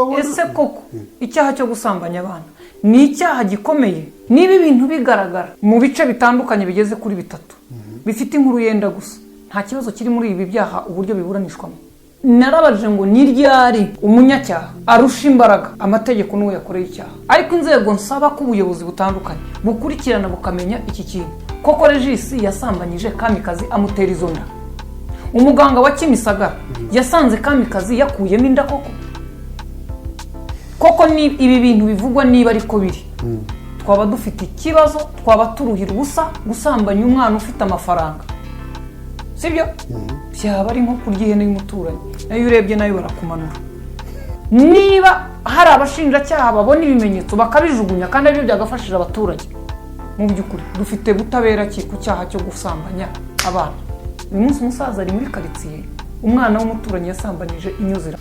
Babona. Ese koko icyaha cyo gusambanya abana ni icyaha gikomeye? Niba ibintu bigaragara mu bice bitandukanye bigeze kuri bitatu bifite inkuru yenda gusa, nta kibazo kiri muri ibi byaha uburyo biburanishwamo? Narabajije ngo ni ryari umunyacyaha arusha imbaraga amategeko n'uwo yakoreye icyaha? Ariko inzego, nsaba ko ubuyobozi butandukanye bukurikirana bukamenya iki kintu. Koko Regis yasambanyije Kamikazi amutera izo nda? Umuganga wa Kimisagara yasanze Kamikazi yakuyemo inda koko? Koko ni ibi bintu bivugwa, niba ariko biri, twaba dufite ikibazo, twaba turuhira ubusa. Gusambanya umwana ufite amafaranga, sibyo? Byaba ari nko kurya ihene y'umuturanyi, nayo urebye nayo barakumanura. Niba hari abashinjacyaha babona ibimenyetso bakabijugunya kandi aribyo byagafashije abaturage, mu by'ukuri dufite butabera ki ku cyaha cyo gusambanya abana? Uyu munsi umusaza ari muri karitsiye, umwana w'umuturanyi yasambanyije inyuzira.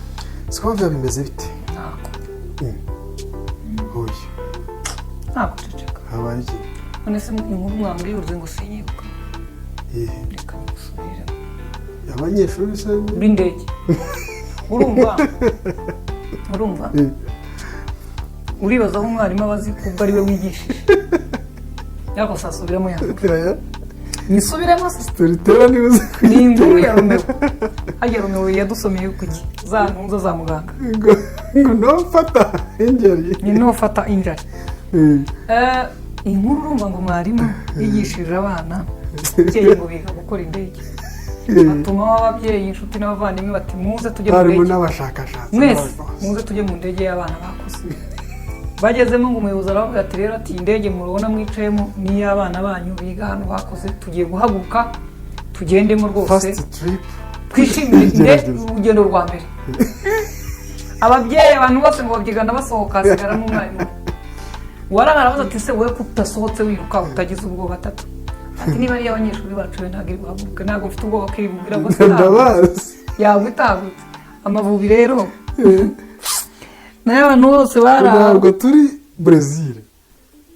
Siko biba bimeze bite? Ntako. Oya. Ntabwo ceceka. Habaye iki? None se inkuru mwambwiye ngo sinyibuka? Iyihe? Reka nigusubiremo. Abanyeshuri se? B'indege, urumva? Uribaza aho umwarimu aba azi kubwo ari we wigishije, ariko sasubiramo ya Oya. Nyisubiremo se? Turitera niba uzi. Ni inkuru ya Romeo. Harya Romeo yadusomeye kuki za ntuza za muganga? Ngo ntufata ingeri. Ni nufata injari. Inkuru, urumva ngo mwarimu yigishije abana, bukeye ngo biga gukora indege, batumaho ababyeyi, inshuti n'abavandimwe bati: "Muze tujye mu Harimo ndege." n'abashakashatsi. "Mwese n'abayobozi. muze tujye mu ndege y'abana bakuze." Bagezemo ngo umuyobozi arabavuga ati: "Rero," ati, "iyi ndege murabona mwicayemo ni iy'abana banyu biga hano bakoze. Tugiye guhaguruka tugendemo rwose." First trip. "Twishimire Igerageza. urugendo rwa mbere." Ababyeyi, abantu bose ngo babyigana basohoka, hasigaramo umwarimu. Waranga arabaza ati: "Se wowe ko udasohotse wiruka, utagize ubwoba?" Atatu ati: "Niba ari iy'abanyeshuri bacu, we ntabwo iri buhaguruke, ntabwo mfite ubwoba ko iri bubwira ngo Ndabazi. yaba itahagurutse." Amavubi rero nayo abantu bose bari aho. Ntabwo turi Brezil.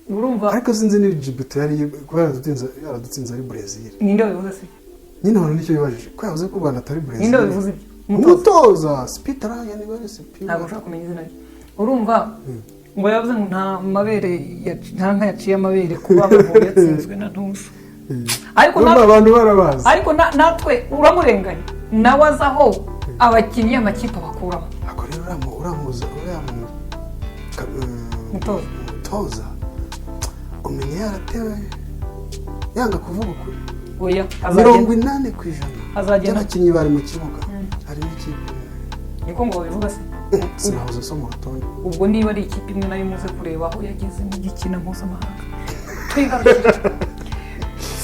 Urumva? Ariko sinzi niba Djibouti yari kuba yaradutsinze ari Brezil. Ninde wabivuze se? Nyine abantu nicyo bibajije, ko yavuze ko u Rwanda atari Brezil. Ninde wabivuze ibyo? Umutoza? Umutoza Sipitara, niba ari Sipitara. Ntabwo ushobora kumenya izina rye. Urumva ngo yavuze ngo nta mabere nta nka yaciye amabere kuba Amavubi yatsinzwe na ntuza, ariko Urumva abantu barabazi. Ariko natwe uramurenganya, nawe azi aho abakinnyi amakipe abakuramo. Ako rero uramuza uriya Mutoza. Umutoza umenya yaratewe yanga kuvuga ukuri. Oya. mirongo Azagenda inani ku ijana Azagenda. by'abakinnyi bari mu kibuga harimo ikipe imwe. Niko ngo babivuga se? Sinahoze nsoma urutonde. Ubwo niba ari ikipe imwe nayo, muze kureba aho yageze mu gikina mpuzamahanga. Twigarukire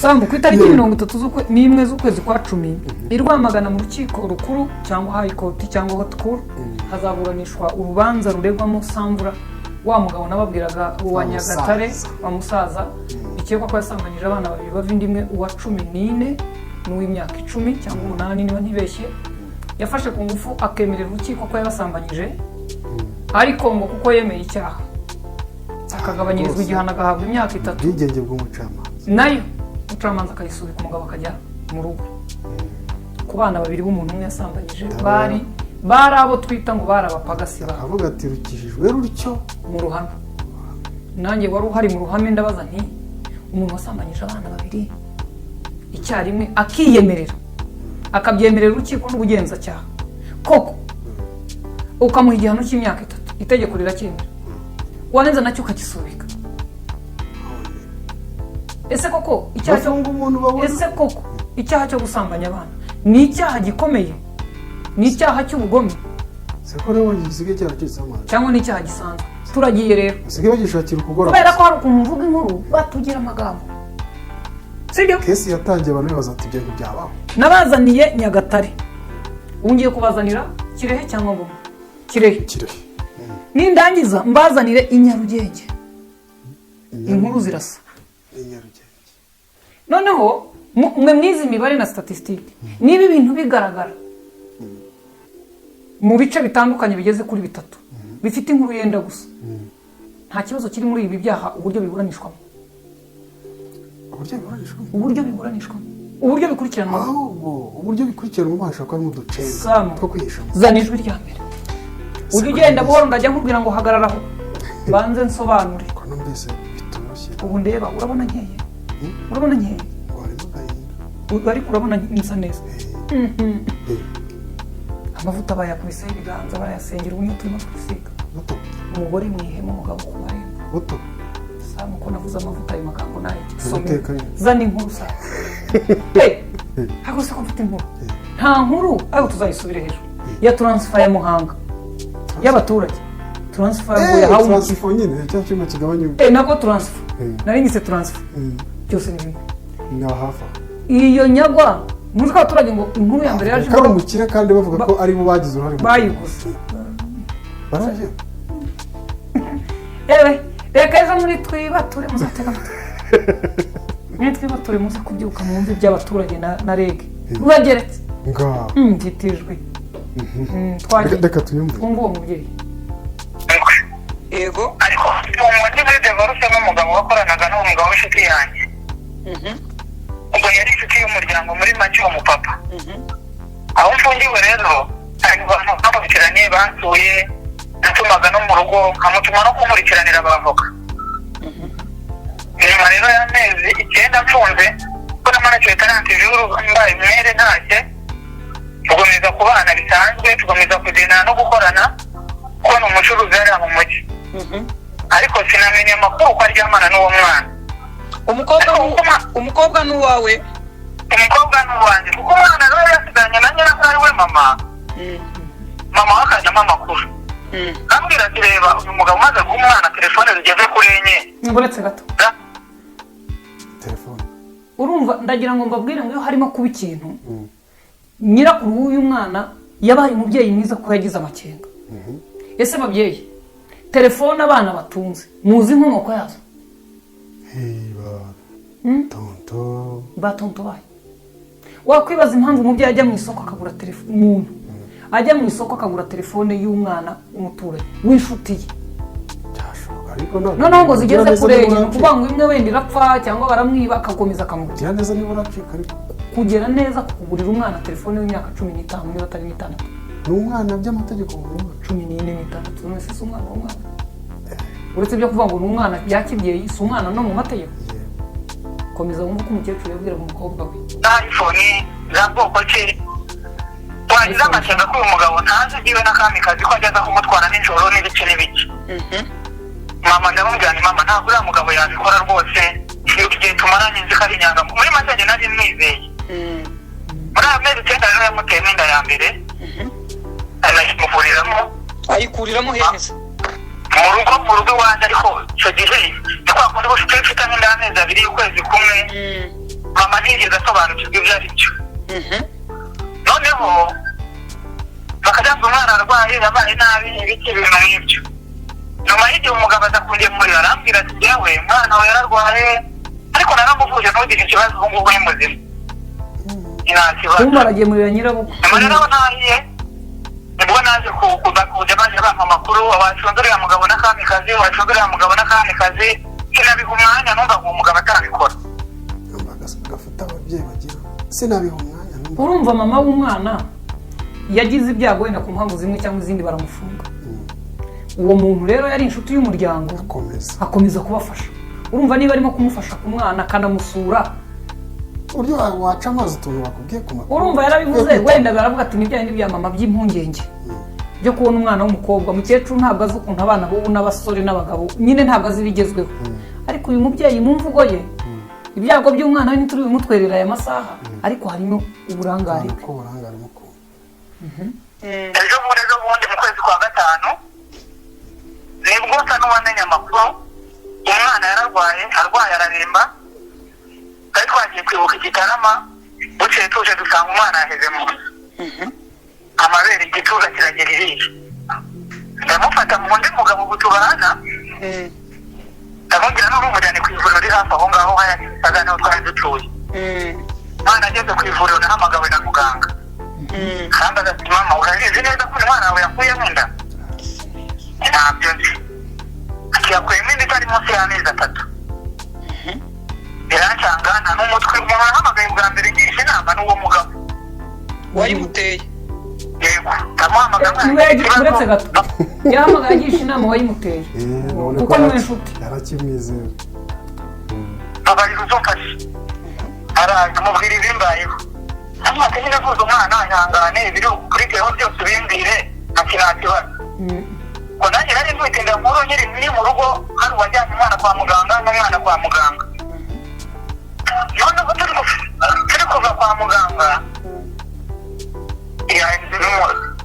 Sambu. Ku itariki 31 z'ukwezi kwa 10, i Rwamagana mu rukiko rukuru cyangwa High Court cyangwa Haute Cour, hazaburanishwa urubanza ruregwamo Samvura, wa mugabo nababwiraga wa Wa Nyagatare. musaza. Wa musaza bikekwa ko yasambanyije abana babiri bava inda imwe, uwa 14 n'uw'imyaka 10 cyangwa 8 niba ntibeshye. Yafashe ku ngufu, akemerera urukiko ko yabasambanyije, ariko ngo kuko yemeye icyaha akagabanyirizwa Rwose. igihano, agahabwa imyaka 3. Ubwigenge bw'umucamanza. Nayo umucamanza akayisubika, umugabo akajya mu rugo. Ku bana babiri b'umuntu umwe yasambanyije, bari abo twita ngo bari abapagasi babo. Akavuga ati: "Rukijijwe rutyo." Mu ruhame, nanjye wari uhari mu ruhame, ndabaza nti: "Umuntu wasambanyije abana babiri icyarimwe, akiyemerera, akabyemerera urukiko n'ubugenzacyaha, koko ukamuha igihano cy'imyaka 3, itegeko riracyemera, warenza nacyo ukagisubika, ese koko icyaha cyo Bafunga umuntu babona. Ese koko icyaha cyo gusambanya abana ni icyaha gikomeye, ni icyaha cy'ubugome?" Seko rero gisigaye cyaracitse amazi. Cyangwa ni icyaha gisanzwe? Turagiye rero. Basigaye bagishakira ukugora. Kubera ko hari ukuntu mvuga inkuru batugira amagambo, sibyo? Case yatangiye abantu bibaza ati: "Ibyo bintu byabaho?" Nabazaniye Nyagatare, ubu ngiye kubazanira Kirehe cyangwa Ngoma? Kirehe. Kirehe. Nindangiza mbazanire i Nyarugenge. Inkuru zirasa. Ni Nyarugenge. Noneho mwe mwize imibare na statistique, niba ibintu bigaragara mu bice bitandukanye bigeze kuri bitatu bifite inkuru yenda gusa, nta kibazo kiri muri ibi byaha uburyo biburanishwamo? Uburyo biburanishwamo? Uburyo biburanishwamo, uburyo bikurikiranwamo. Ahubwo uburyo bikurikiranwamo hashobora kuba harimo uducenga Samu. two kwihishamo. Zana ijwi rya mbere. Ujya ugenda buhoro, ndajya nkubwira ngo hagararaho banze nsobanure. Ko numvise bitoroshye. Ubu ndeba, urabona nkeye, urabona nkeye. Ngo harimo agahinda. Ubu ariko urabona nsa neza. Eh, Amavuta bayakubiseho ibiganza, barayasengera, ubu niyo turimo twisiga. Buto. Umugore mu ihema, umugabo ku marembo. Buto. Samu, ko navuze amavuta, ayo magambo nayo. Amateka ye. Zana inkuru sa. Hey, ariko se ko mfite inkuru, nta nkuru, ariko tuzayisubire hejuru ya transfer ya Muhanga y'abaturage, transfer ngo yahawe umukiriya. Transfo nyine, cya cyuma kigabanya. Eh, nako transfer. Nari nyise transfer. Byose ni bimwe. Ni aho hafi aho. Iyo nyagwa muzi ko abaturage ngo inkuru ya mbere yaje Ko ari umukire, kandi bavuga ko ari bo bagize uruhare mu bayiguze. Baraje. Yewe, reka ejo muri twibature muzatega amatwi, muri twibature muze kubyuka mwumve iby'abaturage na REG rurageretse. Ngaho. Mfite ijwi. Twagiye. Reka tuyumve. Twumve uwo mubyeyi. Yego. Ariko mu muri divorce n'umugabo wakoranaga n'uwo mugabo w'inshuti yanjye, ubwo yari inshuti y'umuryango muri make, uwo mupapa. Aho mfungiwe rero hari abantu bakurikiranye bansuye, natumaga no mu rugo nkamutuma no kunkurikiranira abavoka. Nyuma rero y'amezi 9 mfunze, ko namarakiwe 40 jours mbaye umwere ntashye, tugomeza kubana bisanzwe, tugomeza kugendana no gukorana, kuko ni umucuruzi hariya mu mujyi, ariko sinamenya amakuru ko aryamana n'uwo mwana. Umukobwa umukobwa ni uwawe? Umukobwa ni uwanjye, kuko umwana rero yasigaranye na nyirakuru, ari we mama. Mama we akajyamo amakuru, ambwira ati: "Reba uyu mugabo umaze guha umwana telefone zigeze kuri enye." Uretse gato. Telefone. Urumva, ndagira ngo mbabwire ngo iyo harimo kuba ikintu, nyirakuru w'uyu mwana yabaye umubyeyi mwiza kuko yagize amakenga. Ese ababyeyi, telefone abana batunze muzi inkomoko yazo? Hey, ba tonto. Ba tonto bayo. Wakwibaza impamvu umubyeyi ajya mu isoko akagura telefone, umuntu ajya mu isoko akagura telefone y'umwana w'umuturanyi w'inshuti ye. Byashoboka, ariko ntabwo. Noneho ngo zigeze Gira neza kure, niba ni uracika. ukuvuga ngo imwe wenda irapfa cyangwa baramwiba, akakomeza akamugura. Gira neza niba uracika, ariko Kugera neza kukugurira umwana telefone w'imyaka 15, niba atari n'itandatu. Ni umwana by'amategeko, ngo ni umwana. 14 n'itandatu, none se si umwana w'umwana? Uretse ibyo kuvuga ngo ni umwana bya kibyeyi, si umwana no mu mategeko. Komeza wumve uko umukecuru yabwiraga umukobwa we. Za iPhone za bwoko ki? Wagize amakenga ko uyu mugabo ntazi ibyiwe n'akamikazi, ko ajya aza kumutwara nijoro n'ibiki n'ibiki. Mama ndamubwira ni: "Mama, ntabwo uriya mugabo yabikora rwose, igihe tumaranye nzi ko ari inyangamugayo." Muri make njye nari mwizeye. Muri ayo mezi 9 rero yamuteyemo inda ya mbere, anayimuvuriramo. Ayikuriramo heza? Mu rugo, mu rugo iwanjye. Ariko icyo gihe ni kwa kundi uba ufite nk'inda y'amezi 2, y'ukwezi kumwe. Mama ntiyigeze asobanukirwa ibyo ari byo. Noneho bakajya ngo umwana ararwaye, yabaye nabi, ibiki, ibintu nk'ibyo. Nyuma y'igihe umugabo aza kungemurira, arambwira ati: "Yewe, umwana wawe yararwaye, ariko naramuvuje, ntugire ikibazo, ubu ngubu ni muzima, nta kibazo." Kumva aragemurira nyirabukwe. Nyuma rero aho ntahiye, nibwo naje kujya baje bampa amakuru: "Wacunze uriya mugabo n'akamikazi, wacunze uriya mugabo n'akamikazi." Sinabiha umwanya, numvaga uwo mugabo atabikora. Numva gafata ababyeyi bagira, sinabiha umwanya, numva. Urumva, mama w'umwana yagize ibyago wenda ku mpamvu zimwe cyangwa izindi, baramufunga. Uwo muntu rero yari inshuti y'umuryango. Akomeza. Akomeza kubafasha. Urumva niba arimo kumufasha ku mwana, akanamusura. Uburyo waca amazi utuntu bakubwiye ku makuru. Urumva yarabivuze, wenda baravuga ati: "Ni bya bindi bya mama by'impungenge byo kubona umwana w'umukobwa." Mukecuru ntabwo azi ukuntu abana b'ubu n'abasore n'abagabo nyine, ntabwo azi ibigezweho. Ariko uyu mubyeyi mu mvugo ye, ibyago by'umwana we ntituri bimutwerera aya masaha, ariko harimo uburangare bwe. Ko uburangare mukuru. Ejo bundi, ejo bundi mu kwezi kwa gatanu, nibwo nsa n'uwamenye amakuru. Umwana yararwaye, arwaye araremba. Twari twagiye kwibuka i Gitarama, bukeye tuje dusanga umwana yaheze mu nzu, amabere, igituza kiragera iriya. Ndamufata mu undi mugabo ubu tubana, ndamubwira n'ubu mujyane ku ivuriro riri hafi aho ngaho haya Kimisagara, niho twari dutuye. Umwana ageze ku ivuriro, nahamagawe na muganga, arambaza ati: "Mama, urabizi neza ko uyu mwana wawe yakuyemo inda?" "Ntabyo nzi." Ati: "Yakuyemo inda itari munsi y'amezi 3." Birancanga, nta n'umutwe. Umuntu wahamagaye bwa mbere ngisha inama n'uwo mugabo. Wayimuteye? Yego, ndamuhamagara. Uretse gato. Yahamagaye agisha inama uwayimuteye, None kuko ko niwe nshuti. Yarakimwizera. Babarira uzumfashe. Araza, mubwira ibimbayeho. Amwaka nyine avuza umwana, ihangane, ibiri ukurikiyeho byose ubimbwire, ati nta kibazo. Ngo nanjye nari ntwite inda nkuru, nkiri ni mu rugo, hari uwajyanye umwana kwa muganga n'umwana kwa muganga. Noneho turi kuva kwa muganga,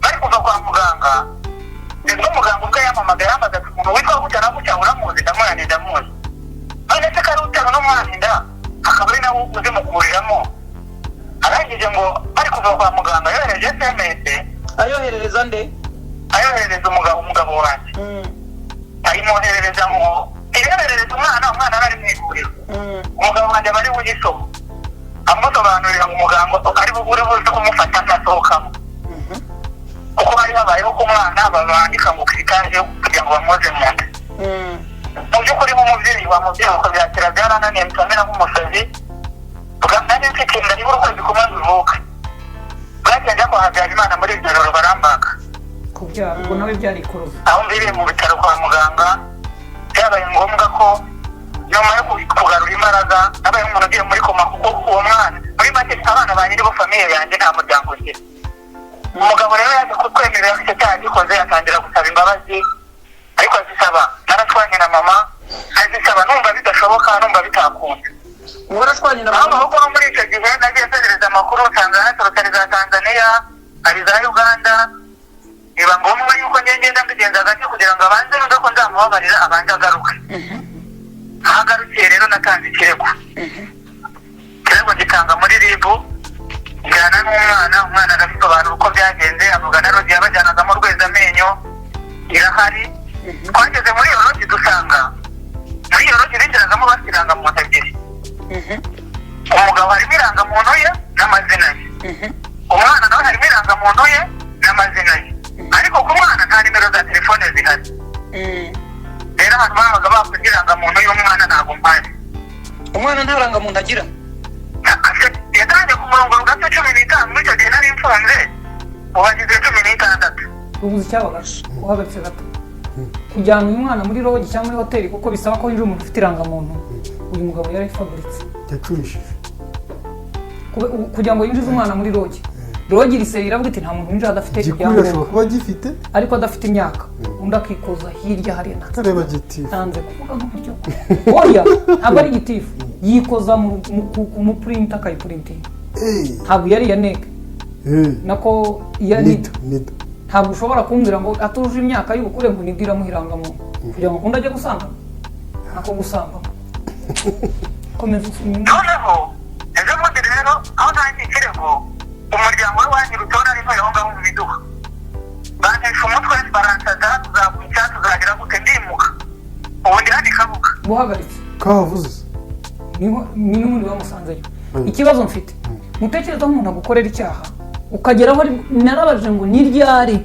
bari kuva kwa muganga, nibwo muganga ubwe yampamagaye, yambaza ati: "Umuntu witwa gutya na gutya uramuzi?" Ndamubwira nti: "Ndamuzi." "None se ko ari utera n'umwana inda, akaba ari nawe uzimukuriramo?" Arangije ngo bari kuva kwa muganga yohereje SMS. Ayoherereza nde? Ayoherereza umugabo wanjye. Ayimwoherereza ngo iyoherereza umwana, umwana ari mu ivuriro. Umugabo wanjye aba ari bugisoma, amusobanurira ngo umuganga ari bugure buze kumufata nasohokamo, kuko hari habayeho ko umwana babandika ngo curetage kugira ngo bamwoze mu nda. Mu by'ukuri, nk'umubyeyi wa mubyeyi ukabyakira byarananiye, mpita nk'umusazi. Nari mfite inda nibura ukwezi kumwe bivuka. Bwakeye njya kwa Habyarimana muri iryo joro, barambaga. Kubyara ubwo nawe byari ikuruza. Aho mviriye mu bitaro kwa muganga, byabaye ngombwa ko nyuma yo kugarura imbaraga, nabaye nk'umuntu ugiye muri koma, kuko uwo mwana, muri make abana banjye nibo famille yanjye, nta muryango ngira. Umugabo rero yaje kutwemerera ko icyo cyaha gikoze, atangira gusaba imbabazi, ariko azisaba narashwanye na mama, azisaba numva bidashoboka, numva bitakunda. Warashwanye na Aho mama? Ahubwo muri icyo gihe nagiye ntegereza amakuru, nsanga yaraturutse ari za Tanzania, ari za Uganda. Biba ngombwa yuko njye ngenda mbigenza gake kugira ngo abanze numve ko nzamubabarira, abanze agaruke. Aho agarukiye rero, natanze ikirego. Ikirego gitanga muri RIB, njyana n'umwana. Umwana arabisobanura uko byagenze, avuga na lodge yabajyanagamo, Rwezamenyo irahari. Twageze muri iyo lodge, dusanga muri iyo lodge binjiragamo bafite irangamuntu ebyiri. Umugabo harimo irangamuntu ye n'amazina ye, umwana nawe harimo irangamuntu ye n'amazina ye, ariko ku mwana nta nimero za telefone zihari. Rero ahantu babaga bakoze irangamuntu y'umwana ntabwo mpazi. Umwana nta rangamuntu agira? Yatangiye ku murongo gato 15, muri icyo gihe nari mfunze, ubu agize 16. Ubuze icyabaga uhagaritse gato kujyana uyu mwana muri lodge cyangwa muri hoteli, kuko bisaba ko winjira umuntu ufite irangamuntu. Uyu mugabo yarayifaburitse. Yacurishije. Kugira ngo yinjize umwana muri lodge, lodge iriseri iravuga iti: "Nta muntu winjira adafite Igikuru ashobora ibyangombwa." kuba agifite. Ariko adafite imyaka, undi akikoza hirya hariya nta Akareba gitifu. Ntanze kuvuga nk'uburyo, oya, ntabwo ari gitifu, yikoza mu printer, akayiprintinga. Ntabwo yari iya NEC, nako iya NIDA. NIDA. NIDA. Ntabwo ushobora kumbwira ngo atuje imyaka y'ubukure ngo NIDA iramuha irangamuntu kugira ngo ukunde ajye gusambana, nako gusambana. Komeza usome. Noneho ejo bundi rero, aho ntangiye ikirego, umuryango we wanyirutseho. Nari ntuye aho ngaho mu miduha, bantesha umutwe, baransaza: "Tuzakwica, tuzagira gute." Ndimuka, ubu ndi hano i Kabuga. Guhagaritse. Kahavuze. Niho ni n'ubundi bamusanzeyo. Ikibazo mfite, mutekereza aho umuntu agukorera icyaha ukageraho narabajije ngo ni ryari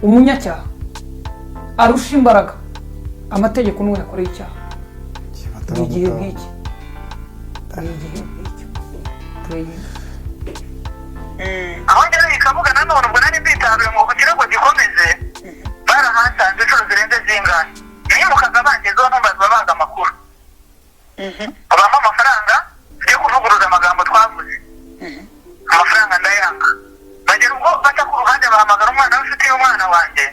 umunyacyaha arusha imbaraga amategeko n'uwo yakoreye icyaha? Ni igihe nk'iki, ni igihe nk'icyo. Tureyinga. Aho ngera i Kabuga nanone, ubwo nari mbitaruye ngo ikirego gikomeze, barahasanze inshuro zirenze zingahe. Nimukaga bangezeho, ntumbazwa baga amakuru, bampa amafaranga yo kuvuguruza amagambo twavuze. Amafaranga ndayanga. Bagera ubwo baca ku ruhande, bahamagara umwana w'inshuti y'umwana wanjye,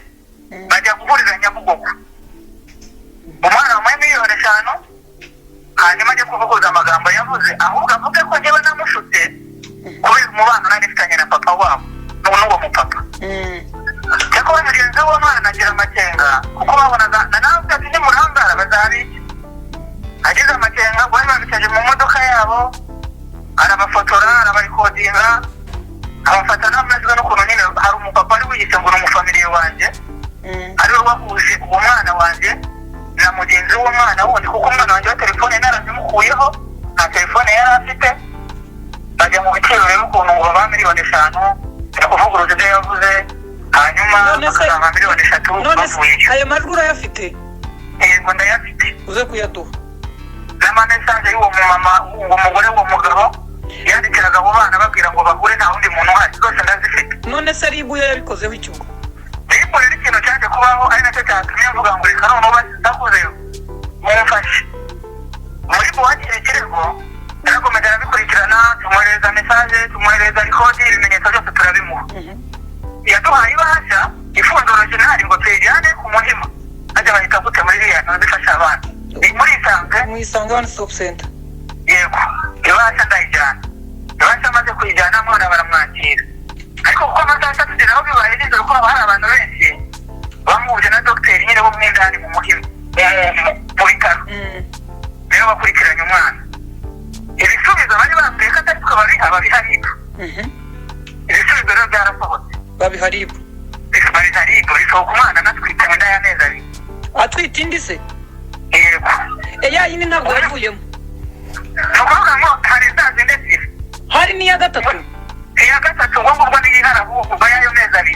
bajya guhurira Nyabugogo. Umwana bamuhe miliyoni 5, hanyuma ajye kuvuguruza amagambo yavuze, ahubwo avuge ko njyewe namushutse kubera umubano nari mfitanye na papa wabo n'uwo mupapa. Cyakora mugenzi w'uwo mwana agira amakenga, kuko babonaga na nawe ati nimurangara bazabica. Agize amakenga, bari babicaje mu modoka yabo, arabafotora, arabarecordinga, abafata n'amajwi, n'ukuntu nyine hari umupapa wari wiyise ngo ni umufamiliye wanjye, ariwe wahuje uwo mwana wanjye na mugenzi w'uwo mwana wundi, kuko umwana wanjye wa telefone narazimukuyeho, nta telefone yari afite. Bajya mu biciro rero, ukuntu ngo babaha miliyoni 5 yo kuvuguruza ibyo yavuze, hanyuma None se- bakazamuha miliyoni 3 None se bavuyeyo. Ayo majwi urayafite? Yego, ndayafite. Uze kuyaduha. N'amamessage y'uwo mumama, uwo mugore w'uwo mugabo yandikiraga abo bana babwira ngo bahure, nta wundi muntu uhari, zose ndazifite. None se RIB yo yabikozeho icyo? RIB Ariko rero ikintu cyaje kubaho, ari nacyo cyatumye mvuga ngo reka noneho basakuze mumfashe muri buwakira ikirego. Yarakomeje arabikurikirana, tumwoherereza message, tumwoherereza record, ibimenyetso byose turabimuha. Yaduhaye ibahasha ifunze original ngo tuyijyane ku Muhima. Ajya bahita gute muri iriya nzu ifasha abana? Ni muri Isange. Mu Isange One Stop Center. Yego. Ibahasha ndayijyana. Ibahasha amaze kuyijyana, umwana baramwakira, ariko kuko amasaha atatu aho bibaye nijoro, ko haba hari abantu benshi, bamuhuje na dogiteri nyine wo mwindani mu Muhima mu bitaro. Niyo bakurikiranye umwana, ibisubizo bari bambwiye ko atari twe babiha, babiha RIB. Ibisubizo rero byarasohotse. Babiha RIB. Babiha RIB, bisohoka umwana anatwite inda y'amezi 2. Atwite indi se? Yego. E, ya yindi ntabwo yavuyemo? Ni ukuvuga ngo hari za zindi ebyiri. Hari n'iya gatatu? Iya gatatu ngo ngubwo niyo kuva y'ayo mezi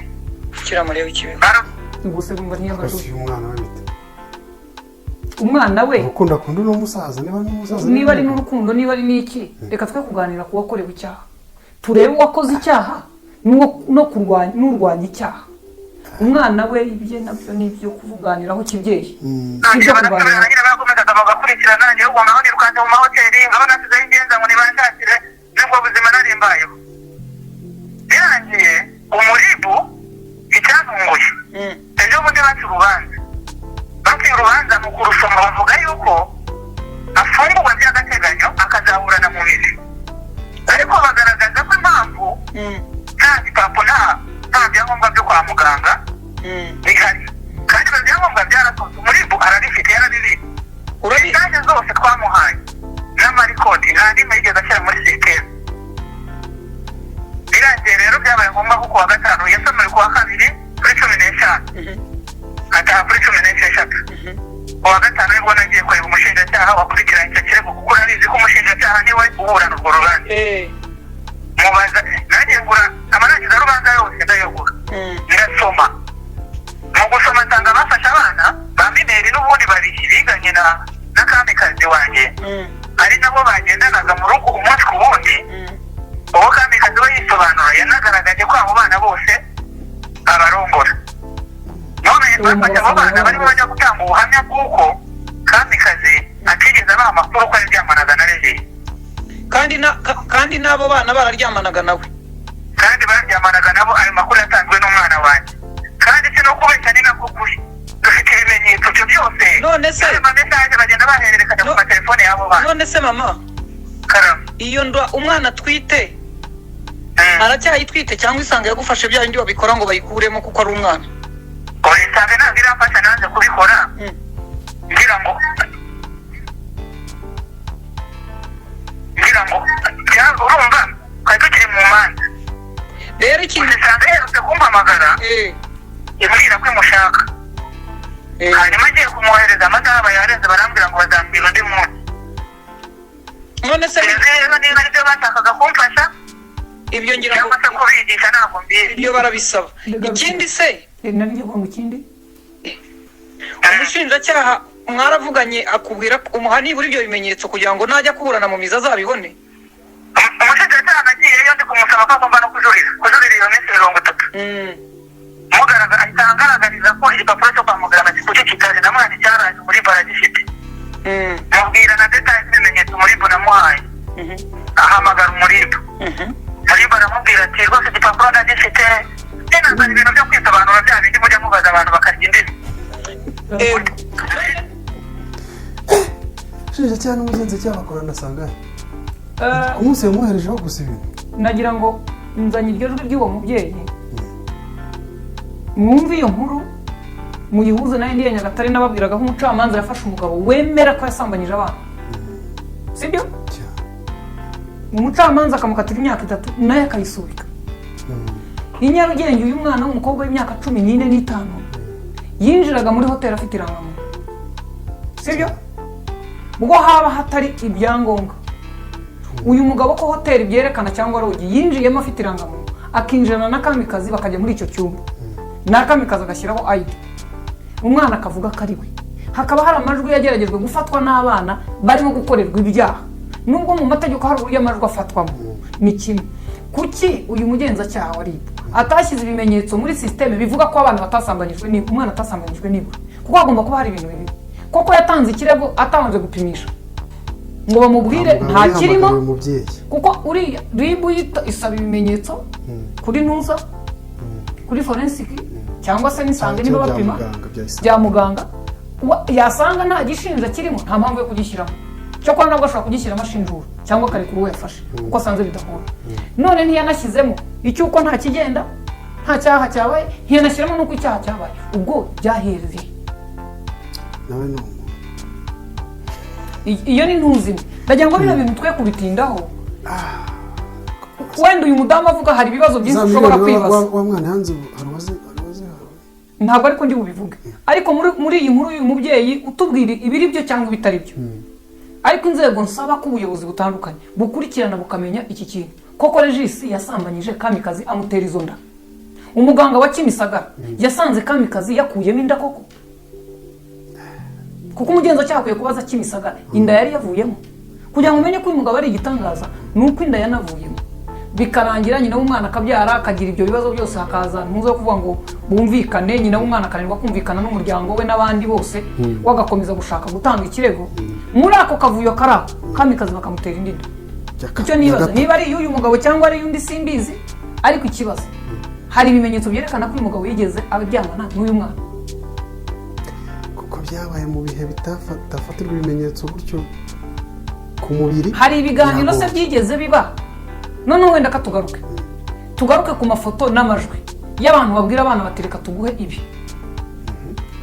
2. Kiramureba ikibeho. Ubwo se bumva Rwose ntiyamashuri. Uyu mwana we bite? Umwana we. Urukundo akunda uno musaza, niba ari n'umusaza. Niba ari n'urukundo, niba ari n'iki, reka twe kuganira ku wakorewe icyaha, turebe uwakoze icyaha no kurwanya n'urwanya icyaha. Umwana we ibye nabyo ni ibyo kuvuganiraho kibyeyi, si ibyo Ntangira kuganiraho. barasubira nyine, barakomezaga bagakurikirana. Njyewe ubwo ngaho nirukanse mu mahoteli, nkaba nasizeho ingenza ngo nibanshakire. Nubwo buzima nari mbayeho, birangiye umuribu icyantunguye, ejo bundi baca urubanza, baciye urubanza, mu kurusoma bavuga yuko afungurwa by'agateganyo akazaburana mu mizi, ariko bagaragaza ko impamvu nta gipapuro, nta byangombwa byo kwa muganga bihari, kandi ibyo byangombwa byarasohotse, umuribu arabifite, yarabibitse. Urabizi. Message zose twamuhaye n'ama record, nta n'imwe yigeze ashyira muri système. Birangiye rero byabaye ngombwa ko kuwa gatanu, yasomewe kuwa kabiri kuri 15, ataha kuri 16. Kuwa gatanu nibwo nagiye kureba umushinjacyaha wakurikiranye icyo kirego, kuko urabizi ko umushinjacyaha niwe uburana urwo rubanza. Mubaza, nanjye ngura amarangizarubanza yose, ndayagura, ndasoma. Mu gusoma nsanga bafashe abana ba mineur n'ubundi babiri biganye na Kamikazi wanjye, ari nabo bagendanaga mu rugo umunsi ku wundi. Uwo Kamikazi we yisobanura, yanagaragaje ko abo bana bose abarongora. None Uwo bafashe abo bana barimo bajya gutanga ubuhamya bw'uko Kamikazi atigeze abaha amakuru ko yaryamanaga na Regis. Kandi n'abo bana bararyamanaga nawe. Kandi baryamanaga nabo. Ayo makuru yatanzwe n'umwana wanjye, kandi si no kubeshya, ni nako kuri, dufite ibimenyetso ibyo byose. None se- Ayo ma message bagenda bahererekanya ku No- matelefone y'abo bana. None se mama, Karame. iyo nda umwana atwite, aracyayitwite cyangwa Isanga yagufashe bya bindi babikora ngo bayikuremo kuko ari umwana? Oya, Isange ntabwo iramfasha, nanze kubikora. Ngira ngo urumva twari tukiri mu manza. Rero ikintu Isange iherutse kumpamagara, imbwira ko imushaka. Hanyuma ngiye kumwohereza, amasaha aba yarenze, barambwira ngo bazambwira undi munsi. None se Sinzi rero niba aribyo bashakaga kumfasha ibyo ngira ngo cyangwa se kubigisha, ntabwo mbizi. Ibyo barabisaba. Ikindi se, Nari ngiye kuvuga ngo ikindi. Umushinjacyaha mwaravuganye, akubwira ko umuha nibura ibyo bimenyetso kugira ngo najya kuburana mu mizi azabibone? Umushinjacyaha nagiyeyo ndi kumusaba ko agomba no kujurira iyo minsi 30. Mugaragara, ahita angaragariza ko igipapuro cyo kwa muganga kuki kitaje, namwana cyaraje muri baragifite. Mubwira na détails z'ibimenyetso umuribu namuhaye. Ahamagara umuribu, umuribu aramubwira ati: "Rwose igipapuro ndagifite." Nazana ibintu byo kwisobanura, bya bindi mujya mubaza abantu bakarya indimi. Ushinjacyaha n'umugenzacyaha bakorana sangahe ku munsi yamwoherejeho gusa ibintu? Nagira ngo nzanye iryo jwi ry'uwo mubyeyi, mwumve iyo nkuru, muyihuze nayo ya Nyagatare nababwiraga ko umucamanza yafashe umugabo wemera ko yasambanyije abana, sibyo? Cyane. Umucamanza akamukatira imyaka 3, nayo akayisubika. I Nyarugenge, uyu mwana w'umukobwa w'imyaka 14 n'itanu yinjiraga muri hoteli afite irangamuntu, sibyo? Ubwo haba hatari ibyangombwa, uyu mugabo ko hoteli byerekana cyangwa lodge yinjiyemo afite irangamuntu, akinjirana na Kamikazi, bakajya muri icyo cyumba, na Kamikazi agashyiraho ID, umwana akavuga ko ari we. Hakaba hari amajwi yageragejwe gufatwa n'abana barimo gukorerwa ibyaha, nubwo mu mategeko hari uburyo amajwi afatwamo. Ni kimwe, kuki uyu mugenzacyaha wa RIB Atashyize ibimenyetso muri système bivuga ko abana batasambanyijwe, ni umwana atasambanyijwe nibura, kuko hagomba kuba hari ibintu bibiri. Koko yatanze ikirego atabanje gupimisha ngo bamubwire nta kirimo, Yahamagariwe umubyeyi. Kuko uriya RIB isaba ibimenyetso kuri ntuza, kuri forensic cyangwa se n'isange niba Bya bapima muganga, bya Isange. Bya muganga. Yasanga nta gishinja kirimo, nta mpamvu yo kugishyiramo. Cyakora nabwo ashobora kugishyiramo ashinjura cyangwa akarekura uwo yafashe kuko asanze bidahura. None ntiyanashyizemo icy'uko nta kigenda, nta cyaha cyabaye, ntiyanashyiramo n'uko icyaha cyabaye. Ubwo byahereye Nawe ni umuntu. Iyo ni ntuzime. Ndagira ngo bino bintu twe kubitindaho. Wenda uyu mudamu avuga hari ibibazo byinshi Za ushobora miliyoni kwibaza. wa mwana yanze ubu, hari uwazihawe? Ntabwo ariko ndi bubivuge, ariko muri iyi nkuru y'uyu mubyeyi utubwira ibiri byo cyangwa ibitari byo. Ariko inzego, nsaba ko ubuyobozi butandukanye bukurikirana bukamenya iki kintu. Koko Regis yasambanyije Kamikazi amutera izo nda? Umuganga wa Kimisagara yasanze Kamikazi yakuyemo inda koko? Kuko umugenzacyaha akwiye kubaza Kimisagara inda yari yavuyemo. Kugira ngo umenye ko uyu mugabo ari igitangaza, ni uko inda yanavuyemo bikarangira nyina w'umwana akabyara, akagira ibyo bibazo byose, hakaza ntuza kuvuga ngo bumvikane, nyina w'umwana akananirwa kumvikana n'umuryango we n'abandi bose, we agakomeza gushaka gutanga ikirego. Muri ako kavuyo kari aho, Kamikazi bakamutera indi nda. Icyo nibaza, niba ari iy'uyu mugabo cyangwa ari iy'undi simbizi, ariko ikibazo, hari ibimenyetso byerekana ko uyu mugabo yigeze aryamana n'uyu mwana? Kuko byabaye mu bihe bitafatirwa ibimenyetso gutyo ku mubiri. Hari ibiganiro se Biragoye. byigeze biba? Noneho wenda ka tugaruke ku mafoto n'amajwi y'abantu babwira abana bati: "Reka tuguhe ibi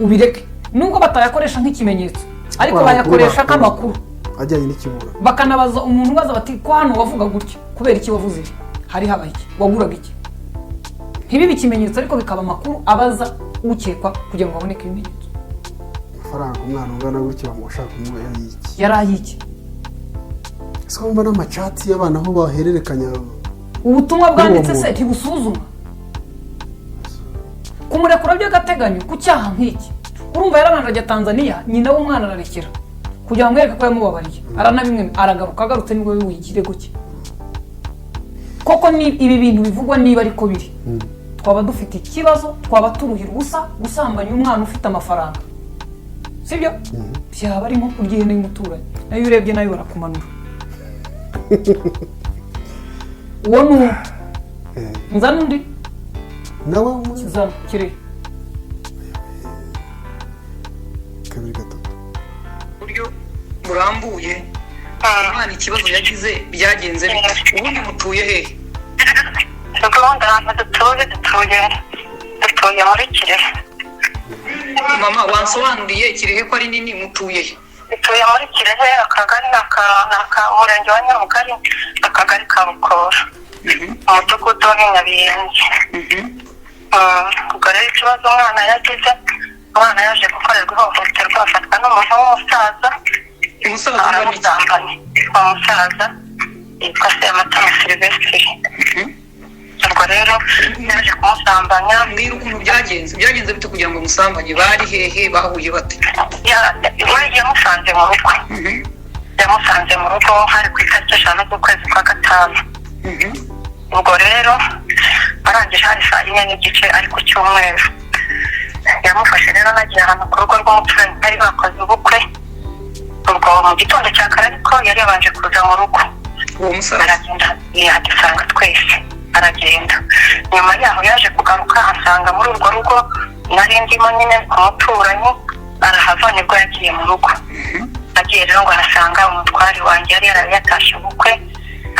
ubireke," nubwo batayakoresha nk'ikimenyetso, ariko Amakuru bayakoresha bakura. nk'amakuru Ajyanye n'ikibura. Bakanabaza umuntu ubaza bati: "Ko hano wavuga gutya, kubera iki wavuze ibi? Hari habaye iki? Waguraga iki?" Ntibibe ikimenyetso, ariko bikaba amakuru abaza ukekwa kugira ngo haboneke ibimenyetso. Amafaranga umwana ungana gutya bamushaka kumuha y'iki? Yari ay'iki? Ese wumva n'amacati y'abana aho bahererekanya Ubutumwa bwanditse Kuri uwo se muntu. ntibusuzuma kumurekura by'agateganyo ku cyaha nk'iki? Urumva yarabanje ajya Tanzania, nyina w'umwana ararekera kugira ngo amwereke ko yamubabariye, aranabimwe, aragaruka. Agarutse nibwo bibuye ikirego cye. Koko ni ibi bintu bivugwa, niba ariko biri, twaba dufite ikibazo, twaba turuhira ubusa. Gusambanya umwana ufite amafaranga, sibyo? Byaba ari nko kurya ihene y'umuturanyi, nayo urebye nayo barakumanura. Uwo ni uwo. Nzana undi. Nawe umwe. Kizana kiri. Kabiri, gatatu. Buryo burambuye, umwana ikibazo yagize byagenze bite? Ubundi mutuye hehe? Ubundi ahantu dutuye muri Kirehe. Mama, wansobanuriye Kirehe ko ari nini, mutuye he? Dutuye muri Kirehe, akagari ni aka umurenge wa Nyamugari, akagari ka Bukora, umudugudu ni Nyabiyenzi. Ubwo rero ikibazo umwana yagize, umwana yaje gukorerwa ihohoterwa, afatwa n'umuntu w'umusaza. Umusaza ungana iki? Aramusambanya. Uwo musaza yitwa Sematama Silvestre. Ubwo rero yaje kumusambanya. Mbwira ukuntu byagenze. Byagenze bite kugira ngo musambanye? Bari hehe? Bahuye bate? We yamusanze mu rugo, yamusanze mu rugo, hari ku itariki 5 z'ukwezi kwa gatanu. Ubwo rero arangije, hari saa 4:30, ari ku cyumweru. Yamufashe rero nagiye ahantu ku rugo rw'umuturanyi, bari bakoze ubukwe. Ubwo mu gitondo cya kare, ariko yari yabanje kuza mu rugo. Uwo musaza? Aragenda yadusanga twese, aragenda. Nyuma yaho yaje kugaruka asanga muri urwo rugo nari ndimo nyine ku muturanyi, arahava, nibwo yagiye mu rugo. Agiye rero ngo arasanga umutware wanjye yari yaraye yatashye ubukwe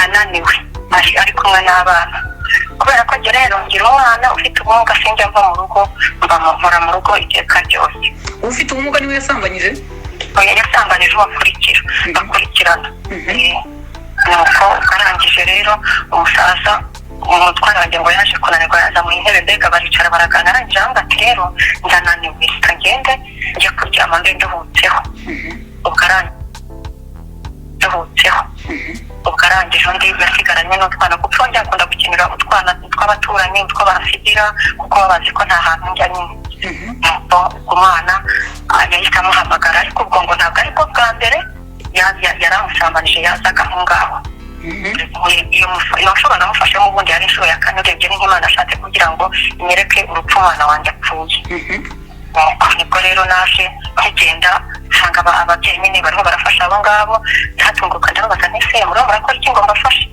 ananiwe, ari kumwe n'abana. Kubera ko njye rero ngira umwana ufite ubumuga, sinjya mva mu rugo, mpora mu rugo iteka ryose. Ufite ubumuga niwe yasambanyije? Oya, yasambanije uwo akurikira, bakurikirana. Nuko arangije rero, umusaza umutware wanjye ngo yaje kunanirwa, yaza mu intebe, mbega baricara baraganira. Arangije aravuga ati: "Rero ndananiwe, reka ngende njye kuryama mbe nduhutseho." Ubwo arangije nduhutseho, ubwo arangije undi yasigaranye n'utwana, kuko njya akunda gukinira utwana tw'abaturanyi, utwo basigira, kuko baba bazi ko nta hantu njya nyine. Nuko umwana yahise amuhamagara, ariko ubwo ngo ntabwo aribwo bwa mbere yaramusambanije, yazaga aho ngaho. Iyo nshuro namufashemo ubundi yari inshuro ya kane, urebye ni nk'Imana ashatse kugira ngo inyereke urupfu umwana wanjye apfuye. Nibwo rero naje nkigenda nsanga ababyeyi nyine barimo barafasha abo ngabo, ntatunguka ndababaza nti ese muriho murakora iki ngo mbafashe?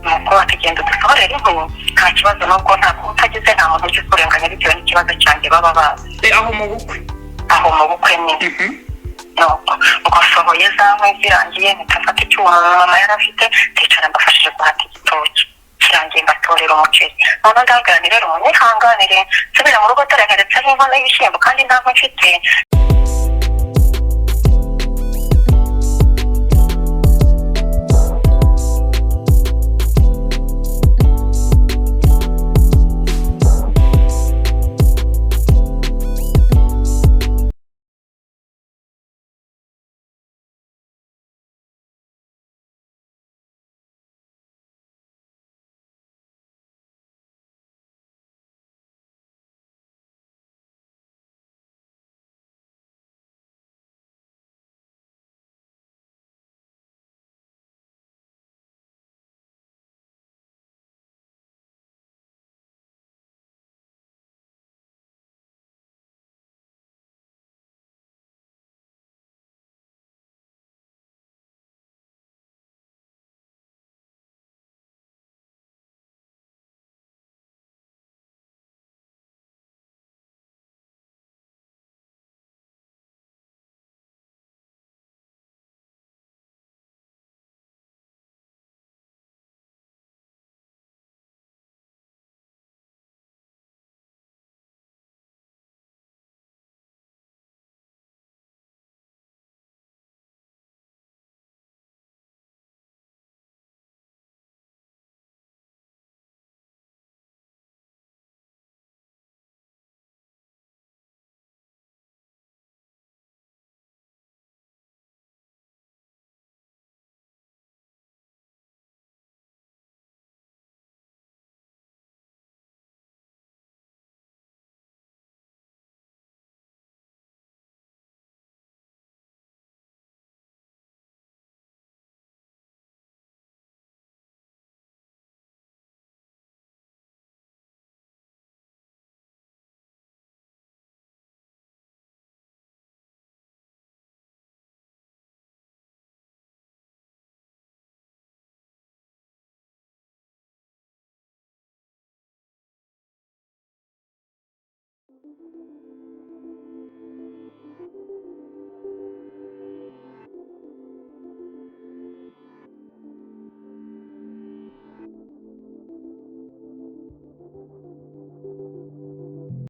Nuko batugenda dusohorera inkwi, nta kibazo, nubwo nta utagize, nta muntu ujya ukurenganya bitewe n'ikibazo cyanjye baba bazi. Aho mu bukwe? Aho mu bukwe nyine. Nuko ubwo nsohoye za nkwi zirangiye, mpita mfata icyuma mama yari afite, ndicara mbafashije guhata igitoki, kirangiye mbatorera umuceri. Noneho ndababwira nti rero munyihanganire nsubira mu rugo, dore nteretseho inkono y'ibishyimbo kandi nta nkwi mfite.